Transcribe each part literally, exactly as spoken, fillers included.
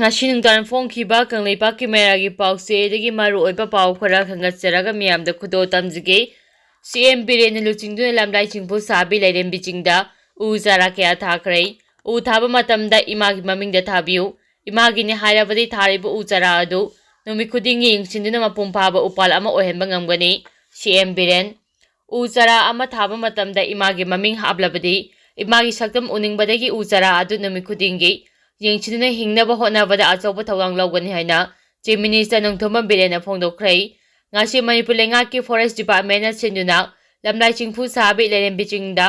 ꯉꯁꯤ ꯅꯨꯡꯗꯥꯡ ꯐꯣꯡꯈꯤꯕ ꯀꯪꯂꯩꯄꯥꯛꯀꯤ ꯃꯌꯥꯒꯤ ꯄꯥꯎꯆꯦꯗꯒꯤ ꯃꯔꯨꯑꯣꯏꯕ ꯄꯥꯎ ꯈꯔ ꯈꯟꯒꯠꯆꯔꯒ ꯃꯤꯌꯥꯝꯗ ꯈꯨꯗꯣꯜ ꯇꯝꯖꯒꯦ꯫ ꯁꯤ ꯑꯦꯝ ꯕꯤꯔꯦꯟꯅ ꯂꯨꯆꯤꯡꯗꯨꯅ ꯂꯝꯂꯥꯏ ꯆꯤꯡꯐꯨ ꯁꯥꯕꯤ ꯂꯩꯔꯦꯝꯕꯤ ꯆꯤꯡꯗ ꯎ ꯆꯥꯔꯥ ꯀꯌꯥ ꯊꯥꯈ꯭ꯔꯦ꯫ ꯎ ꯊꯥꯕ ꯃꯇꯝꯗ ꯏꯃꯥꯒꯤ ꯃꯃꯤꯡꯗ ꯊꯥꯕꯤꯌꯨ꯫ ꯏꯃꯥꯒꯤꯅꯤ ꯍꯥꯏꯔꯕꯗꯤ ꯊꯥꯔꯤꯕ ꯎ ꯆꯥꯔꯥ ꯑꯗꯨ ꯅꯨꯃꯤꯠ ꯈꯨꯗꯤꯡꯒꯤ ꯌꯦꯡꯁꯤꯟꯗꯨꯅ ꯃꯄꯨꯡ ꯐꯥꯕ ꯎꯄꯥꯜ ꯑꯃ ꯑꯣꯏꯍꯟꯕ ꯉꯝꯒꯅꯤ꯫ ꯁꯤ ꯑꯦꯝ ꯕꯤꯔꯦꯟ꯫ ꯎ ꯆꯥꯔꯥ ꯑꯃ ꯊꯥꯕ ꯃꯇꯝꯗ ꯏꯃꯥꯒꯤ ꯃꯃꯤꯡ ꯍꯥꯞꯂꯕꯗꯤ ꯏꯃꯥꯒꯤ ꯁꯛꯇꯝ ꯎꯅꯤꯡꯕꯗꯒꯤ ꯎ ꯆꯥꯔꯥ ꯑꯗꯨ ꯅꯨꯃꯤꯠ ꯈꯨꯗꯤꯡꯒꯤ ꯌꯦꯡꯁꯤꯟꯗꯨꯅ ꯍꯤꯡꯅꯕ ꯍꯣꯠꯅꯕꯗ ꯑꯆꯧꯕ ꯊꯧꯗꯥꯡ ꯂꯧꯒꯅꯤ ꯍꯥꯏꯅ Chief Minister ꯅꯣꯡꯊꯣꯝꯕꯝ ꯕꯤꯔꯦꯟꯅ ꯐꯣꯡꯗꯣꯛꯈ꯭ꯔꯦ꯫ ꯉꯁꯤ ꯃꯅꯤꯄꯨꯔ ꯂꯩꯉꯥꯛꯀꯤ Forest Departmentꯅ ꯁꯤꯟꯗꯨꯅ ꯂꯝꯂꯥꯏ ꯆꯤꯡꯐꯨ ꯁꯥꯕꯤ ꯂꯩꯔꯦꯝꯕꯤ ꯆꯤꯡꯗ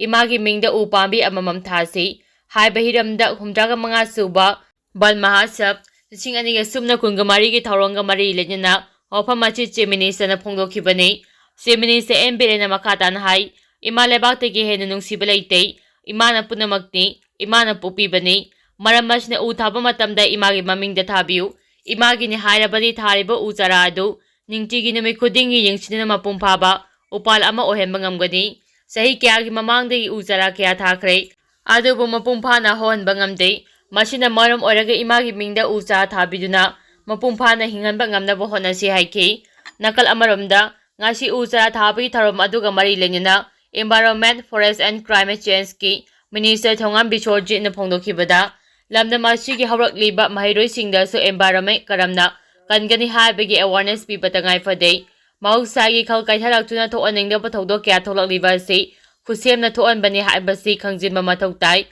ꯏꯃꯥꯒꯤ ꯃꯤꯡꯗ ꯎ ꯄꯥꯝꯕꯤ ꯑꯃꯃꯝ ꯊꯥꯁꯤ ꯍꯥꯏꯕ ꯍꯤꯔꯝꯗ ꯍꯨꯝꯗ꯭ꯔꯥꯒ ꯃꯉꯥ ꯁꯨꯕ ꯕꯜ ꯃꯍꯥꯁꯕ ꯂꯤꯁꯤꯡ ꯑꯅꯤꯒ ꯁꯨꯞꯅ ꯀꯨꯟꯒ ꯃꯔꯤꯒꯤ ꯊꯧꯔꯝꯒ ꯃꯔꯤ ꯂꯩꯅꯅ ꯋꯥꯐꯝ ꯑꯁꯤ Chief Ministerꯅ ꯐꯣꯡꯗꯣꯛꯈꯤꯕꯅꯤ꯫ Chief Minister ꯑꯦꯟ ꯕꯤꯔꯦꯟꯅ ꯃꯈꯥ ꯇꯥꯅ ꯍꯥꯏ, ꯏꯃꯥ ꯂꯩꯕꯥꯛꯇꯒꯤ ꯍꯦꯟꯅ ꯅꯨꯡꯁꯤꯕ ꯂꯩꯇꯦ꯫ ꯏꯃꯥꯅ ꯄꯨꯝꯅꯃꯛꯅꯤ꯫ ꯏꯃꯥꯅ ꯄꯣꯛꯄꯤꯕꯅꯤ꯫ ꯃꯔꯝ ꯑꯁꯤꯅ ꯎ ꯊꯥꯕ ꯃꯇꯝꯗ ꯏꯃꯥꯒꯤ ꯃꯃꯤꯡꯗ ꯊꯥꯕꯤꯌꯨ꯫ ꯏꯃꯥꯒꯤꯅꯤ ꯍꯥꯏꯔꯕꯗꯤ ꯊꯥꯔꯤꯕ ꯎ ꯆꯥꯔꯥ ꯑꯗꯨ ꯅꯤꯡꯇꯤꯒꯤ ꯅꯨꯃꯤꯠ ꯈꯨꯗꯤꯡꯒꯤ ꯌꯦꯡꯁꯤꯟꯗꯨꯅ ꯃꯄꯨꯡ ꯐꯥꯕ ꯎꯄꯥꯜ ꯑꯃ ꯑꯣꯏꯍꯟꯕ ꯉꯝꯒꯅꯤ꯫ ꯆꯍꯤ ꯀꯌꯥꯒꯤ ꯃꯃꯥꯡꯗꯒꯤ ꯎ ꯆꯥꯔꯥ ꯀꯌꯥ ꯊꯥꯈ꯭ꯔꯦ, ꯑꯗꯨꯕꯨ ꯃꯄꯨꯡ ꯐꯥꯅ ꯍꯧꯍꯟꯕ ꯉꯝꯗꯦ꯫ ꯃꯁꯤꯅ ꯃꯔꯝ ꯑꯣꯏꯔꯒ ꯏꯃꯥꯒꯤ ꯃꯤꯡꯗ ꯎ ꯆꯥ ꯊꯥꯕꯤꯗꯨꯅ ꯃꯄꯨꯡ ꯐꯥꯅ ꯍꯤꯡꯍꯟꯕ ꯉꯝꯅꯕ ꯍꯣꯠꯅꯁꯤ ꯍꯥꯏꯈꯤ꯫ ꯅꯥꯀꯜ ꯑꯃꯔꯣꯝꯗ, ꯉꯁꯤ ꯎ ꯆꯥꯔꯥ ꯊꯥꯕꯒꯤ ꯊꯧꯔꯝ ꯑꯗꯨꯒ ꯃꯔꯤ ꯂꯩꯅꯅ Environment, Forest and Climate Changeꯀꯤ Minister ꯊꯣꯉꯥꯝ ꯕꯤꯁ꯭ꯋꯔꯖꯤꯠꯅ ꯐꯣꯡꯗꯣꯛꯈꯤꯕꯗ, ꯂꯝꯗꯝ ꯑꯁꯤꯒꯤ ꯍꯧꯔꯛꯂꯤꯕ ꯃꯍꯩꯔꯣꯏꯁꯤꯡꯗꯁꯨ environment ꯀꯔꯝꯅ ꯀꯟꯒꯅꯤ ꯍꯥꯏꯕꯒꯤ awareness ꯄꯤꯕ ꯇꯉꯥꯏ ꯐꯗꯦ꯫ ꯃꯍꯧꯁꯥꯒꯤ ꯈꯜ ꯀꯥꯏꯊꯔꯛꯇꯨꯅ ꯊꯣꯛꯍꯟꯅꯤꯡꯗꯕ ꯊꯧꯗꯣꯛ ꯀꯌꯥ ꯊꯣꯛꯂꯛꯂꯤꯕ ꯑꯁꯤ ꯈꯨꯠꯁꯦꯝꯅ ꯊꯣꯛꯍꯟꯕꯅꯤ ꯍꯥꯏꯕꯁꯤ ꯈꯪꯖꯤꯟꯕ ꯃꯊꯧ ꯇꯥꯏ꯫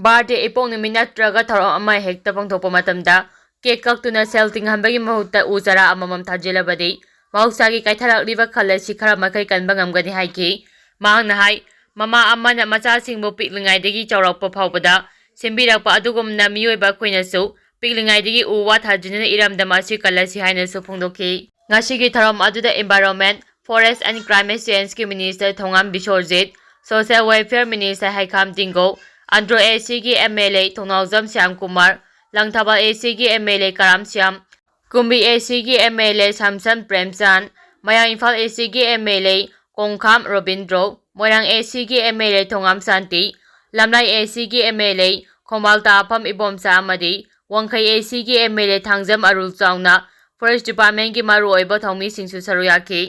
Birthday, ꯏꯄꯣꯛ ꯅꯨꯃꯤꯠ ꯅꯠꯇ꯭ꯔꯒ ꯊꯧꯔꯝ ꯑꯃ ꯍꯦꯛꯇ ꯄꯥꯡꯊꯣꯛꯄ ꯃꯇꯝꯗ cake ꯀꯛꯇꯨꯅ ꯁꯦꯜ ꯇꯤꯡꯍꯟꯕꯒꯤ ꯃꯍꯨꯠꯇ ꯎ ꯆꯥꯔꯥ ꯑꯃꯃꯝ ꯊꯥꯖꯤꯜꯂꯕꯗꯤ ꯃꯍꯧꯁꯥꯒꯤ ꯀꯥꯏꯊꯔꯛꯂꯤꯕ ꯈꯜ ꯑꯁꯤ ꯈꯔ ꯃꯈꯩ ꯀꯟꯕ ꯉꯝꯒꯅꯤ ꯍꯥꯏꯈꯤ꯫ ꯃꯍꯥꯛꯅ ꯍꯥꯏ, ꯃꯃꯥ ꯑꯃꯅ ꯃꯆꯥꯁꯤꯡꯕꯨ ꯄꯤꯛꯂꯤꯉꯩꯗꯒꯤ ꯆꯥꯎꯔꯛꯄ ꯐꯥꯎꯕꯗ ꯁꯦꯝꯕꯤꯔꯛꯄ ꯑꯗꯨꯒꯨꯝꯅ ꯃꯤꯑꯣꯏꯕ ꯑꯩꯈꯣꯏꯅꯁꯨ ꯄꯤꯛꯂꯤꯉꯩꯗꯒꯤ ꯎ ꯋꯥ ꯊꯥꯖꯤꯟꯗꯨꯅ ꯏꯔꯝꯗꯝ ꯑꯁꯤ ꯀꯜꯂꯁꯤ ꯍꯥꯏꯅꯁꯨ ꯐꯣꯡꯗꯣꯛꯈꯤ꯫ ꯉꯁꯤꯒꯤ ꯊꯧꯔꯝ ꯑꯗꯨꯗ Environment, Forest and Climate Changeꯀꯤ Minister Thongam ꯕꯤꯁ꯭ꯋꯔꯖꯤꯠ, Social Welfare Minister ꯍꯩꯈꯥꯝ ꯇꯤꯡꯒꯣ, Andro ACꯒꯤ MLA ꯊꯣꯡꯅꯥꯎꯖꯝ Shyamkumar, Langthabal ACꯒꯤ MLA Karam Shyam, ꯀꯨꯝꯕꯤ ACꯒꯤ MLA ꯁꯝꯁꯟ ꯄ꯭ꯔꯦꯝꯆꯥꯟ, ꯃꯌꯥꯡ ꯏꯝꯐꯥꯜ ACꯒꯤ MLA ꯀꯣꯡꯈꯥꯝ ꯔꯣꯕꯤꯟꯗ꯭ꯔꯣ, ꯃꯣꯏꯔꯥꯡ ACꯒꯤ MLA ꯊꯣꯉꯥꯝ ꯁꯥꯟꯇꯤ, ꯂꯝꯂꯥꯏ ACꯒꯤ MLA ꯈꯣꯡꯕꯥꯜ ꯇꯥꯐꯝ ꯏꯕꯣꯝꯆꯥ ꯑꯃꯗꯤ ꯋꯥꯡꯈꯩ ꯑꯦ ꯁꯤꯒꯤ ꯑꯦꯝ ꯑꯦꯜ ꯑꯦ ꯊꯥꯡꯖꯝ ꯑꯔꯨꯜ ꯆꯥꯎꯅ Forest Departmentꯀꯤ ꯃꯔꯨꯑꯣꯏꯕ ꯊꯧꯃꯤꯁꯤꯡꯁꯨ ꯁꯔꯨꯛ ꯌꯥꯈꯤ꯫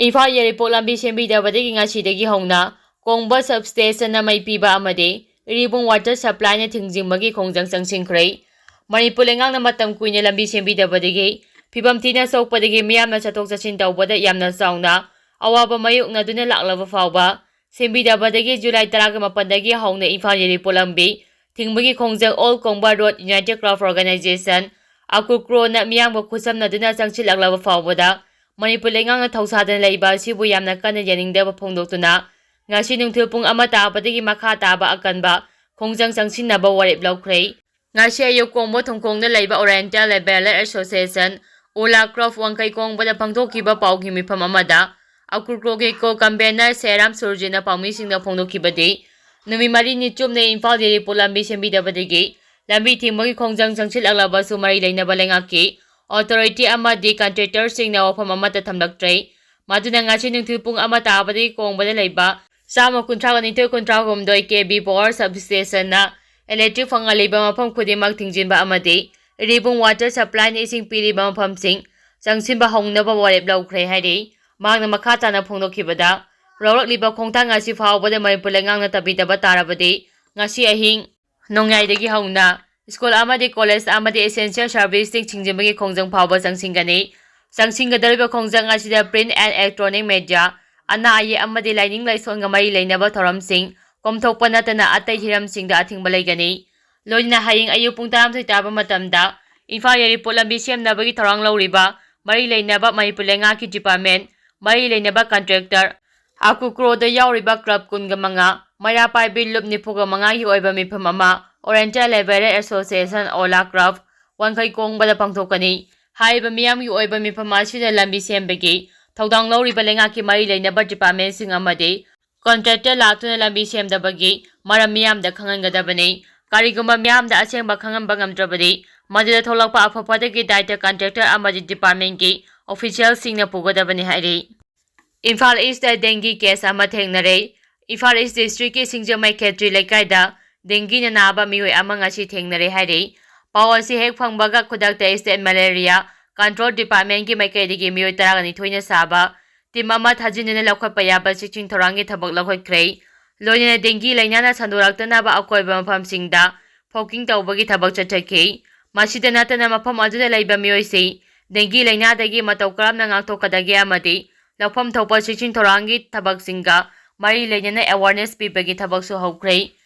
ꯏꯝꯐꯥꯜ ꯌꯥꯏꯔꯤꯄꯣꯛ ꯂꯝꯕꯤ ꯁꯦꯝꯕꯤꯗꯕꯗꯒꯤ ꯉꯁꯤꯗꯒꯤ ꯍꯧꯅ ꯀꯣꯡꯕ Substationꯅ ꯃꯩ ꯄꯤꯕ ꯑꯃꯗꯤ ꯏꯔꯤꯕꯨꯡ Water Supplyꯅ ꯊꯤꯡꯖꯤꯟꯕꯒꯤ ꯈꯣꯡꯖꯪ ꯆꯪꯁꯤꯟꯈ꯭ꯔꯦ꯫ ꯃꯅꯤꯄꯨꯔ ꯂꯩꯉꯥꯛꯅ ꯃꯇꯝ ꯀꯨꯏꯅ ꯂꯝꯕꯤ ꯁꯦꯝꯕꯤꯗꯕꯗꯒꯤ ꯐꯤꯕꯝ ꯊꯤꯅ ꯁꯣꯛꯄꯗꯒꯤ ꯃꯤꯌꯥꯝꯅ ꯆꯠꯊꯣꯛ ꯆꯠꯁꯤꯟ ꯇꯧꯕꯗ ꯌꯥꯝꯅ ꯆꯥꯎꯅ ꯑꯋꯥꯕ ꯃꯥꯌꯣꯛꯅꯗꯨꯅ ꯂꯥꯛꯂꯕ ꯐꯥꯎꯕ ꯁꯦꯝꯕꯤꯗꯕꯗꯒꯤ ꯖꯨꯂꯥꯏ ꯇꯔꯥꯒ ꯃꯥꯄꯟꯗꯒꯤ ꯍꯧꯅ ꯏꯝꯐꯥꯜ ꯌꯥꯏꯔꯤꯄꯣꯛ ꯂꯝꯕꯤ ꯊꯤꯡꯕꯒꯤ ꯈꯣꯡꯖꯪ All Kongba Road United Club Organization, ꯑꯀꯨꯀ꯭ꯔꯣꯅ ꯃꯤꯌꯥꯝꯒ ꯈꯨꯠꯁꯝꯅꯗꯨꯅ ꯆꯪꯁꯤꯜꯂꯛꯂꯕ ꯐꯥꯎꯕꯗ ꯃꯅꯤꯄꯨꯔ ꯂꯩꯉꯥꯛꯅ ꯊꯧꯁꯥꯗꯅ ꯂꯩꯕ ꯑꯁꯤꯕꯨ ꯌꯥꯝꯅ ꯀꯟꯅ ꯌꯥꯅꯤꯡꯗꯕ ꯐꯣꯡꯗꯣꯛꯇꯨꯅ ꯉꯁꯤ ꯅꯨꯡꯊꯤꯜ ꯄꯨꯡ ꯑꯃ ꯇꯥꯕꯗꯒꯤ ꯃꯈꯥ ꯇꯥꯕ ꯑꯀꯟꯕ ꯈꯣꯡꯖꯪ ꯆꯪꯁꯤꯟꯅꯕ ꯋꯥꯔꯦꯞ ꯂꯧꯈ꯭ꯔꯦ꯫ ꯉꯁꯤ ꯑꯌꯨꯛ ꯀꯣꯡꯕ ꯊꯣꯡꯈꯣꯡꯗ ꯂꯩꯕ Oriental Labourers Association, ꯑꯣꯂꯥ ꯀ꯭ꯔꯣꯐ ꯋꯥꯡꯈꯩ ꯀꯣꯡꯕꯗ ꯄꯥꯡꯊꯣꯛꯈꯤꯕ ꯄꯥꯎꯒꯤ ꯃꯤꯐꯝ ꯑꯃꯗ ꯑꯀꯨꯀ꯭ꯔꯣꯒꯤ co-convener ꯁꯦꯔꯥꯝ ꯁꯨꯔꯖꯤꯅ ꯄꯥꯎꯃꯤꯁꯤꯡꯗ ꯐꯣꯡꯗꯣꯛꯈꯤꯕꯗꯤ, ꯅꯨꯃꯤꯠ ꯃꯔꯤꯅꯤ ꯆꯨꯞꯅ ꯏꯝꯐꯥꯜ ꯌꯥꯏꯔꯤꯄꯣꯛ ꯂꯝꯕꯤ ꯁꯦꯝꯕꯤꯗꯕꯗꯒꯤ ꯂꯝꯕꯤ ꯊꯤꯡꯕꯒꯤ ꯈꯣꯡꯖꯪ ꯆꯪꯁꯤꯜꯂꯛꯂꯕꯁꯨ ꯃꯔꯤ ꯂꯩꯅꯕ ꯂꯩꯉꯥꯛꯀꯤ authority ꯑꯃꯗꯤ contractorꯁꯤꯡꯅ ꯋꯥꯐꯝ ꯑꯃꯠꯇ ꯊꯝꯂꯛꯇ꯭ꯔꯦ꯫ ꯃꯗꯨꯅ ꯉꯁꯤ ꯅꯨꯡꯊꯤꯜ ꯄꯨꯡ ꯑꯃ ꯇꯥꯕꯗꯒꯤ ꯀꯣꯡꯕꯗ ꯂꯩꯕ ꯆꯥꯝꯃ ꯀꯨꯟꯊ꯭ꯔꯥꯒ ꯅꯤꯊꯣꯏ ꯀꯨꯟꯊ꯭ꯔꯥ ꯍꯨꯝꯗꯣꯏ ꯀꯦ ꯚꯤ power substationꯅ electric ꯐꯪꯍꯜꯂꯤꯕ ꯃꯐꯝ ꯈꯨꯗꯤꯡꯃꯛ ꯊꯤꯡꯖꯤꯟꯕ ꯑꯃꯗꯤ ꯏꯔꯤꯕꯨꯡ Water Supplyꯅ ꯏꯁꯤꯡ ꯄꯤꯔꯤꯕ ꯃꯐꯝꯁꯤꯡ ꯆꯪꯁꯤꯟꯕ ꯍꯧꯅꯕ ꯋꯥꯔꯦꯞ ꯂꯧꯈ꯭ꯔꯦ ꯍꯥꯏꯔꯤ꯫ ꯃꯍꯥꯛꯅ ꯃꯈꯥ ꯇꯥꯅ ꯐꯣꯡꯗꯣꯛꯈꯤꯕꯗ, ꯂꯧꯔꯛꯂꯤꯕ ꯈꯣꯡꯊꯥꯡ ꯑꯁꯤ ꯐꯥꯎꯕꯗ ꯃꯅꯤꯄꯨꯔ ꯂꯩꯉꯥꯛꯅ ꯇꯞꯄꯤꯗꯕ ꯇꯥꯔꯕꯗꯤ ꯉꯁꯤ ꯑꯍꯤꯡ ꯅꯣꯡꯌꯥꯏꯗꯒꯤ ꯍꯧꯅ ꯁ꯭ꯀꯨꯜ ꯑꯃꯗꯤ ꯀꯣꯂꯦꯖ ꯑꯃꯗꯤ essential serviceꯁꯤꯡ ꯊꯤꯡꯖꯤꯟꯕꯒꯤ ꯈꯣꯡꯖꯪ ꯐꯥꯎꯕ ꯆꯪꯁꯤꯟꯒꯅꯤ꯫ ꯆꯪꯁꯤꯟꯒꯗꯧꯔꯤꯕ ꯈꯣꯡꯖꯪ ꯑꯁꯤꯗ print and electronic media, ꯑꯅꯥ ꯑꯌꯦꯛ ꯑꯃꯗꯤ ꯂꯥꯏꯅꯤꯡ ꯂꯥꯏꯁꯣꯟꯒ ꯃꯔꯤ ꯂꯩꯅꯕ ꯊꯧꯔꯝꯁꯤꯡ ꯀꯣꯝꯊꯣꯛꯄ ꯅꯠꯇꯅ ꯑꯇꯩ ꯍꯤꯔꯝꯁꯤꯡꯗ ꯑꯊꯤꯡꯕ ꯂꯩꯒꯅꯤ꯫ ꯂꯣꯏꯅꯅ ꯍꯌꯦꯡ ꯑꯌꯨꯛ ꯄꯨꯡ ꯇꯔꯥꯃꯥꯊꯣꯏ ꯇꯥꯕ ꯃꯇꯝꯗ ꯏꯝꯐꯥꯜ ꯌꯥꯏꯔꯤꯄꯣꯛ ꯂꯝꯕꯤ ꯁꯦꯝꯅꯕꯒꯤ ꯊꯧꯔꯥꯡ ꯂꯧꯔꯤꯕ ꯃꯔꯤ ꯂꯩꯅꯕ ꯃꯅꯤꯄꯨꯔ ꯂꯩꯉꯥꯛꯀꯤ department, ꯃꯔꯤ ꯂꯩꯅꯕ contractor, ꯑꯀꯨꯀ꯭ꯔꯣꯗ ꯌꯥꯎꯔꯤꯕ club ꯀꯨꯟꯒ ꯃꯉꯥ, ꯃꯩꯔꯥ ꯄꯥꯏꯕꯤ ꯂꯨꯞ ꯅꯤꯐꯨꯒ ꯃꯉꯥꯒꯤ ꯑꯣꯏꯕ ꯃꯤꯐꯝ ꯑꯃ Oriental Labourers Association, ꯑꯣꯂꯥ ꯀ꯭ꯔꯣꯐ ꯋꯥꯡꯈꯩ ꯀꯣꯡꯕꯗ ꯄꯥꯡꯊꯣꯛꯀꯅꯤ꯫ ꯍꯥꯏꯔꯤꯕ ꯃꯤꯌꯥꯝꯒꯤ ꯑꯣꯏꯕ ꯃꯤꯐꯝ ꯑꯁꯤꯗ ꯂꯝꯕꯤ ꯁꯦꯝꯕꯒꯤ ꯊꯧꯗꯥꯡ ꯂꯧꯔꯤꯕ ꯂꯩꯉꯥꯛꯀꯤ ꯃꯔꯤ ꯂꯩꯅꯕ departmentꯁꯤꯡ ꯑꯃꯗꯤ contractor ꯂꯥꯛꯇꯨꯅ ꯂꯝꯕꯤ ꯁꯦꯝꯗꯕꯒꯤ ꯃꯔꯝ ꯃꯤꯌꯥꯝꯗ ꯈꯪꯍꯟꯒꯗꯕꯅꯤ꯫ ꯀꯔꯤꯒꯨꯝꯕ ꯃꯤꯌꯥꯝꯗ ꯑꯁꯦꯡꯕ ꯈꯪꯍꯟꯕ ꯉꯝꯗ꯭ꯔꯕꯗꯤ ꯃꯗꯨꯗ ꯊꯣꯛꯂꯛꯄ ꯑꯐ ꯐꯠꯇꯒꯤ ꯗꯥꯏꯇ contractor ꯑꯃꯗꯤ departmentꯀꯤ officialꯁꯤꯡꯅ ꯄꯨꯒꯗꯕꯅꯤ ꯍꯥꯏꯔꯤ꯫ ꯏꯝꯐꯥꯜ Eastꯇ dengue case ꯑꯃ ꯊꯦꯡꯅꯔꯦ꯫ ꯏꯝꯐꯥꯜ East districtꯀꯤ ꯁꯤꯡꯖꯃꯩ ꯈꯦꯇ꯭ꯔꯤ ꯂꯩꯀꯥꯏꯗ dengueꯅ ꯅꯥꯕ ꯃꯤꯑꯣꯏ ꯑꯃ ꯉꯁꯤ ꯊꯦꯡꯅꯔꯦ ꯍꯥꯏꯔꯤ꯫ ꯄꯥꯎ ꯑꯁꯤ ꯍꯦꯛ ꯐꯪꯕꯒ ꯈꯨꯗꯛꯇ State Malaria Control Departmentꯀꯤ ꯃꯥꯏꯀꯩꯗꯒꯤ ꯃꯤꯑꯣꯏ ꯇꯔꯥꯅꯤꯊꯣꯏꯅ ꯁꯥꯕ team ꯑꯃ ꯊꯥꯖꯤꯟꯗꯨꯅ ꯂꯧꯈꯠꯄ ꯌꯥꯕ ꯆꯦꯛꯁꯤꯟ ꯊꯧꯔꯥꯡꯒꯤ ꯊꯕꯛ ꯂꯧꯈꯠꯈ꯭ꯔꯦ꯫ ꯂꯣꯏꯅꯅ dengue ꯂꯥꯏꯅꯥꯅ ꯁꯟꯗꯣꯔꯛꯇꯅꯕ ꯑꯀꯣꯏꯕ ꯃꯐꯝꯁꯤꯡꯗ focking ꯇꯧꯕꯒꯤ ꯊꯕꯛ ꯆꯠꯊꯈꯤ꯫ ꯃꯁꯤꯗ ꯅꯠꯇꯅ ꯃꯐꯝ ꯑꯗꯨꯗ ꯂꯩꯕ ꯃꯤꯑꯣꯏꯁꯤꯡ dengue ꯂꯥꯏꯅꯥꯗꯒꯤ ꯃꯇꯧ ꯀꯔꯝꯅ ꯉꯥꯛꯊꯣꯛꯀꯗꯒꯦ ꯑꯃꯗꯤ ꯂꯧꯐꯝ ꯊꯣꯛꯄ ꯆꯦꯛꯁꯤꯟ ꯊꯧꯔꯥꯡꯒꯤ ꯊꯕꯛꯁꯤꯡꯒ ꯃꯔꯤ ꯂꯩꯅꯅ awareness ꯄꯤꯕꯒꯤ ꯊꯕꯛꯁꯨ ꯍꯧꯈ꯭ꯔꯦ꯫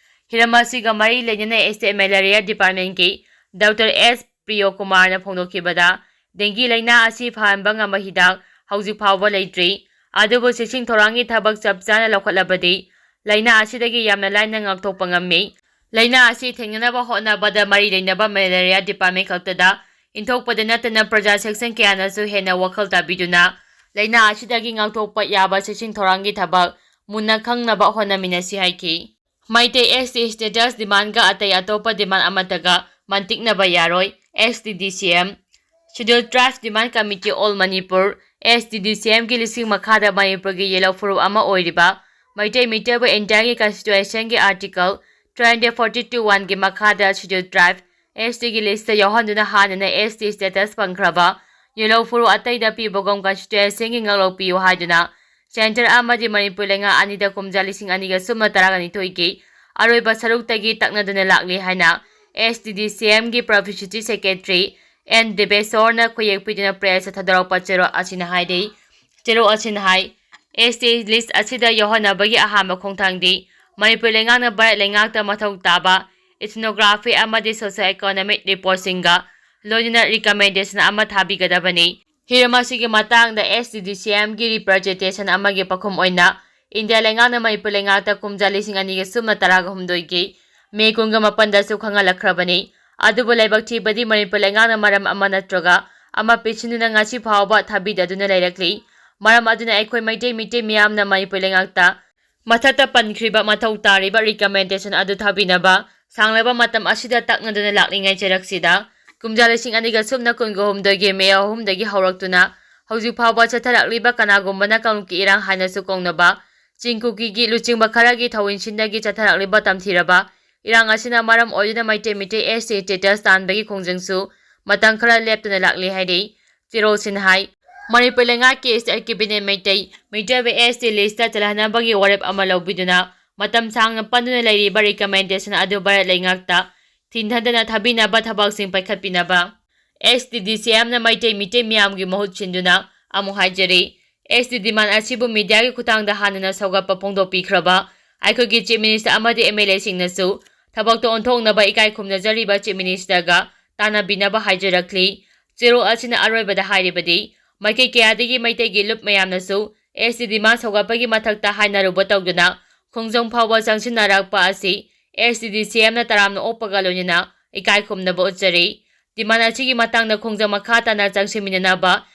ꯍꯤꯔꯝ ꯑꯁꯤꯒ ꯃꯔꯤ ꯂꯩꯅꯅ State Malaria Departmentꯀꯤ Doctor S ꯄ꯭ꯔꯤꯌꯣ ꯀꯨꯃꯥꯔꯅ ꯐꯣꯡꯗꯣꯛꯈꯤꯕꯗ, dengue ꯂꯥꯏꯅꯥ ꯑꯁꯤ ꯐꯍꯟꯕ ꯉꯝꯕ ꯍꯤꯗꯥꯛ ꯍꯧꯖꯤꯛ ꯐꯥꯎꯕ ꯂꯩꯇ꯭ꯔꯤ꯫ ꯑꯗꯨꯕꯨ ꯆꯦꯛꯁꯤꯟ ꯊꯧꯔꯥꯡꯒꯤ ꯊꯕꯛ ꯆꯞ ꯆꯥꯅ ꯂꯧꯈꯠꯂꯕꯗꯤ ꯂꯥꯏꯅꯥ ꯑꯁꯤꯗꯒꯤ ꯌꯥꯝꯅ ꯂꯥꯏꯅ ꯉꯥꯛꯊꯣꯛꯄ ꯉꯝꯃꯤ꯫ ꯂꯥꯏꯅꯥ ꯑꯁꯤ ꯊꯦꯡꯅꯅꯕ ꯍꯣꯠꯅꯕꯗ ꯃꯔꯤ ꯂꯩꯅꯕ Malaria Department ꯈꯛꯇꯗ ꯏꯟꯊꯣꯛꯄꯗ ꯅꯠꯇꯅ ꯄ꯭ꯔꯖꯥ section ꯀꯌꯥꯅꯁꯨ ꯍꯦꯟꯅ ꯋꯥꯈꯜ ꯇꯥꯕꯤꯗꯨꯅ ꯂꯥꯏꯅꯥ ꯑꯁꯤꯗꯒꯤ ꯉꯥꯛꯊꯣꯛꯄ ꯌꯥꯕ ꯆꯦꯛꯁꯤꯟ ꯊꯧꯔꯥꯡꯒꯤ ꯊꯕꯛ ꯃꯨꯟꯅ ꯈꯪꯅꯕ ꯍꯣꯠꯅꯃꯤꯟꯅꯁꯤ ꯍꯥꯏꯈꯤ꯫ ꯃꯩꯇꯩ S T status demandꯒ ꯑꯇꯩ ꯑꯇꯣꯞꯄ demand ꯑꯃꯠꯇꯒ ꯃꯟꯇꯤꯛꯅꯕ ꯌꯥꯔꯣꯏ, S T D C M꯫ Scheduled Tribe Demand Committee All Manipur, S T D C Mꯒꯤ ꯂꯤꯁꯤꯡ ꯃꯈꯥꯗ ꯃꯅꯤꯄꯨꯔꯒꯤ ꯌꯦꯜꯍꯧ ꯐꯨꯔꯨꯞ ꯑꯃ ꯑꯣꯏꯔꯤꯕ Meitei ꯃꯤꯇꯩꯕꯨ Indiaꯒꯤ Constitutionꯒꯤ Article three forty two oneꯒꯤ ꯃꯈꯥꯗ Scheduled Tribe, S Tꯒꯤ listꯇ ꯌꯥꯎꯍꯟꯗꯨꯅ ꯍꯥꯟꯅꯅ S T status ꯐꯪꯈ꯭ꯔꯕ ꯌꯦꯜꯍꯧ ꯐꯨꯔꯨꯞ ꯑꯇꯩꯗ ꯄꯤꯕꯒꯨꯝ Constitutionꯒꯤ ꯉꯛꯂꯧ ꯄꯤꯌꯨ ꯍꯥꯏꯗꯨꯅ Centre ꯑꯃꯗꯤ ꯃꯅꯤꯄꯨꯔ ꯂꯩꯉꯥꯛ ꯑꯅꯤꯗ ꯀꯨꯝꯖꯥ ꯂꯤꯁꯤꯡ ꯑꯅꯤꯒ ꯁꯨꯞꯅ ꯇꯔꯥꯅꯤꯊꯣꯏꯒꯤ ꯑꯔꯣꯏꯕ ꯁꯔꯨꯛꯇꯒꯤ ꯇꯛꯅꯗꯨꯅ ꯂꯥꯛꯂꯤ ꯍꯥꯏꯅ S T D C Mꯒꯤ Publicity Secretary N ꯗꯦꯕꯦꯁꯣꯔꯅ ꯈꯨꯌꯦꯛ ꯄꯤꯗꯨꯅ pressꯇ ꯊꯥꯗꯣꯔꯛꯄ ꯆꯦꯔꯣꯜ ꯑꯁꯤꯅ ꯍꯥꯏꯔꯤ꯫ ꯆꯦꯔꯣꯜ ꯑꯁꯤꯅ ꯍꯥꯏ, S T list ꯑꯁꯤꯗ ꯌꯥꯎꯍꯟꯅꯕꯒꯤ ꯑꯍꯥꯟꯕ ꯈꯣꯡꯊꯥꯡꯗꯤ ꯃꯅꯤꯄꯨꯔ ꯂꯩꯉꯥꯛꯅ ꯚꯥꯔꯠ ꯂꯩꯉꯥꯛꯇ ꯃꯊꯧ ꯇꯥꯕ ethnography ꯑꯃꯗꯤ socio-economic reportꯁꯤꯡꯒ ꯂꯣꯏꯅꯅ recommendation ꯑꯃ ꯊꯥꯕꯤꯒꯗꯕꯅꯤ꯫ ꯍꯤꯔꯝ ꯑꯁꯤꯒꯤ ꯃꯇꯥꯡꯗ S T D C Mꯒꯤ representation ꯑꯃꯒꯤ ꯄꯥꯎꯈꯨꯝ ꯑꯣꯏꯅ ꯏꯟꯗꯤꯌꯥ ꯂꯩꯉꯥꯛꯅ ꯃꯅꯤꯄꯨꯔ ꯂꯩꯉꯥꯛꯇ ꯀꯨꯝꯖꯥ ꯂꯤꯁꯤꯡ ꯑꯅꯤꯒ ꯁꯨꯞꯅ ꯇꯔꯥꯒ ꯍꯨꯝꯗꯣꯏꯒꯤ ꯃꯦ ꯀꯨꯟꯒ ꯃꯥꯄꯟꯗꯁꯨ ꯈꯪꯍꯜꯂꯛꯈ꯭ꯔꯕꯅꯤ꯫ ꯑꯗꯨꯕꯨ ꯂꯥꯏꯕꯛ ꯊꯤꯕꯗꯤ ꯃꯅꯤꯄꯨꯔ ꯂꯩꯉꯥꯛꯅ ꯃꯔꯝ ꯑꯃ ꯅꯠꯇ꯭ꯔꯒ ꯑꯃ ꯄꯤꯁꯤꯟꯗꯨꯅ ꯉꯁꯤ ꯐꯥꯎꯕ ꯊꯥꯕꯤꯗꯗꯨꯅ ꯂꯩꯔꯛꯂꯤ꯫ ꯃꯔꯝ ꯑꯗꯨꯅ ꯑꯩꯈꯣꯏ ꯃꯩꯇꯩ ꯃꯤꯇꯩ ꯃꯤꯌꯥꯝꯅ ꯃꯅꯤꯄꯨꯔ ꯂꯩꯉꯥꯛꯇ ꯃꯊꯛꯇ ꯄꯟꯈ꯭ꯔꯤꯕ ꯃꯊꯧ ꯇꯥꯔꯤꯕ recommendation ꯑꯗꯨ ꯊꯥꯕꯤꯅꯕ ꯁꯥꯡꯂꯕ ꯃꯇꯝ ꯑꯁꯤꯗ ꯇꯛꯅꯗꯨꯅ ꯂꯥꯛꯂꯤꯉꯩ ꯆꯩꯔꯛꯁꯤꯗ ꯀꯨꯝꯖꯥ ꯂꯤꯁꯤꯡ ꯑꯅꯤꯒ ꯁꯨꯞꯅ ꯀꯨꯟꯒ ꯍꯨꯝꯗꯣꯏꯒꯤ ꯃꯦ ꯑꯍꯨꯝꯗꯒꯤ ꯍꯧꯔꯛꯇꯨꯅ ꯍꯧꯖꯤꯛ ꯐꯥꯎꯕ ꯆꯠꯊꯔꯛꯂꯤꯕ ꯀꯅꯥꯒꯨꯝꯕꯅ ꯀꯥꯡꯂꯨꯞꯀꯤ ꯏꯔꯥꯡ ꯍꯥꯏꯅꯁꯨ ꯀꯧꯅꯕ ꯆꯤꯡ ꯀꯨꯀꯤꯒꯤ ꯂꯨꯆꯤꯡꯕ ꯈꯔꯒꯤ ꯊꯧꯑꯣꯏꯟꯁꯤꯟꯗꯒꯤ ꯆꯠꯊꯔꯛꯂꯤꯕ ꯇꯝꯊꯤꯔꯕ ꯏꯔꯥꯡ ꯑꯁꯤꯅ ꯃꯔꯝ ꯑꯣꯏꯗꯨꯅ Meitei Meitei S T status ꯇꯥꯟꯕꯒꯤ ꯈꯣꯡꯖꯪꯁꯨ ꯃꯇꯝ ꯈꯔ ꯂꯦꯞꯇꯅ ꯂꯥꯛꯂꯤ ꯍꯥꯏꯔꯤ꯫ ꯆꯦꯔꯣꯜꯁꯤꯅ ꯍꯥꯏ, ꯃꯅꯤꯄꯨꯔ ꯂꯩꯉꯥꯛꯀꯤ State Cabinet Meitei ꯃꯤꯇꯩꯕꯨ S T list ꯆꯜꯍꯟꯅꯕꯒꯤ ꯋꯥꯔꯦꯞ ꯑꯃ ꯂꯧꯕꯤꯗꯨꯅ ꯃꯇꯝ ꯁꯥꯡꯅ ꯄꯟꯗꯨꯅ ꯂꯩꯔꯤꯕ recommendation ꯑꯗꯨ ꯚꯥꯔꯠ ꯂꯩꯉꯥꯛꯇ ꯊꯤꯡꯊꯗꯅ ꯊꯥꯕꯤꯅꯕ ꯊꯕꯛꯁꯤꯡ ꯄꯥꯏꯈꯠꯄꯤꯅꯕ S T D C M ꯅ ꯃꯩꯇꯩ ꯃꯤꯇꯩ ꯃꯤꯌꯥꯝꯒꯤ ꯃꯍꯨꯠ ꯁꯤꯟꯗꯨꯅ ꯑꯃꯨꯛ ꯍꯥꯏꯖꯔꯤ꯫ S T demand ꯑꯁꯤꯕꯨ mediaꯒꯤ ꯈꯨꯠꯊꯥꯡꯗ ꯍꯥꯟꯅꯅ ꯁꯧꯒꯠꯄ ꯐꯣꯡꯗꯣꯛꯄꯤꯈ꯭ꯔꯕ ꯑꯩꯈꯣꯏꯒꯤ Chief Minister ꯑꯃꯗꯤ M L A ꯁꯤꯡꯅꯁꯨ ꯊꯕꯛꯇ ꯑꯣꯟꯊꯣꯛꯅꯕ ꯏꯀꯥꯏ ꯈꯨꯝꯅꯖꯔꯤꯕ Chief Ministerꯒ ꯇꯥꯟꯅꯕꯤꯅꯕ ꯍꯥꯏꯖꯔꯛꯂꯤ꯫ ꯆꯦꯔꯣꯜ ꯑꯁꯤꯅ ꯑꯔꯣꯏꯕꯗ ꯍꯥꯏꯔꯤꯕꯗꯤ, ꯃꯥꯏꯀꯩ ꯀꯌꯥꯗꯒꯤ ꯃꯩꯇꯩꯒꯤ ꯂꯨꯞ ꯃꯌꯥꯝꯅꯁꯨ S T demand ꯁꯧꯒꯠꯄꯒꯤ ꯃꯊꯛꯇ ꯍꯥꯏꯅꯔꯨꯕ ꯇꯧꯗꯨꯅ ꯈꯣꯡꯖꯪ ꯐꯥꯎꯕ ꯆꯪꯁꯤꯟꯅꯔꯛꯄ ꯑꯁꯤ S T D C M ꯅ ꯇꯔꯥꯝꯅ ꯑꯣꯛꯄꯒ ꯂꯣꯏꯅꯅ ꯏꯀꯥꯏ ꯈꯨꯝꯅꯕ ꯎꯠꯆꯔꯤ꯫ Demand ꯑꯁꯤꯒꯤ ꯃꯇꯥꯡꯗ ꯈꯣꯡꯖꯪ ꯃꯈꯥ ꯇꯥꯅ ꯆꯪꯁꯤꯟꯃꯤꯟꯅꯅꯕ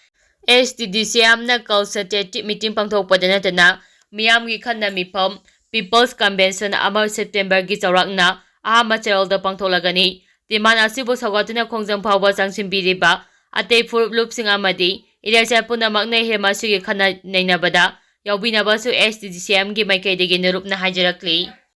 S T D C M ꯅ consultative meeting ꯄꯥꯡꯊꯣꯛꯄꯗ ꯅꯠꯇꯅ ꯃꯤꯌꯥꯝꯒꯤ ꯈꯟꯅ ꯃꯤꯐꯝ People's Convention ꯑꯃ Septemberꯒꯤ ꯆꯥꯎꯔꯥꯛꯅ ꯑꯍꯥꯟꯕ ꯆꯦꯔꯣꯜꯗ ꯄꯥꯡꯊꯣꯛꯂꯒꯅꯤ꯫ Demand ꯑꯁꯤꯕꯨ ꯁꯧꯒꯠꯇꯨꯅ ꯈꯣꯡꯖꯪ ꯐꯥꯎꯕ ꯆꯪꯁꯤꯟꯕꯤꯔꯤꯕ ꯑꯇꯩ ꯐꯨꯔꯨꯞ ꯂꯨꯞꯁꯤꯡ ꯑꯃꯗꯤ ꯏꯔꯩꯆꯥ ꯄꯨꯝꯅꯃꯛꯅ ꯍꯤꯔꯝ ꯑꯁꯤꯒꯤ ꯈꯟꯅ ꯅꯩꯅꯕꯗ ꯌꯥꯎꯕꯤꯅꯕꯁꯨ S T D C Mꯒꯤ ꯃꯥꯏꯀꯩꯗꯒꯤ ꯅꯨꯔꯨꯞꯅ ꯍꯥꯏꯖꯔꯛꯂꯤ꯫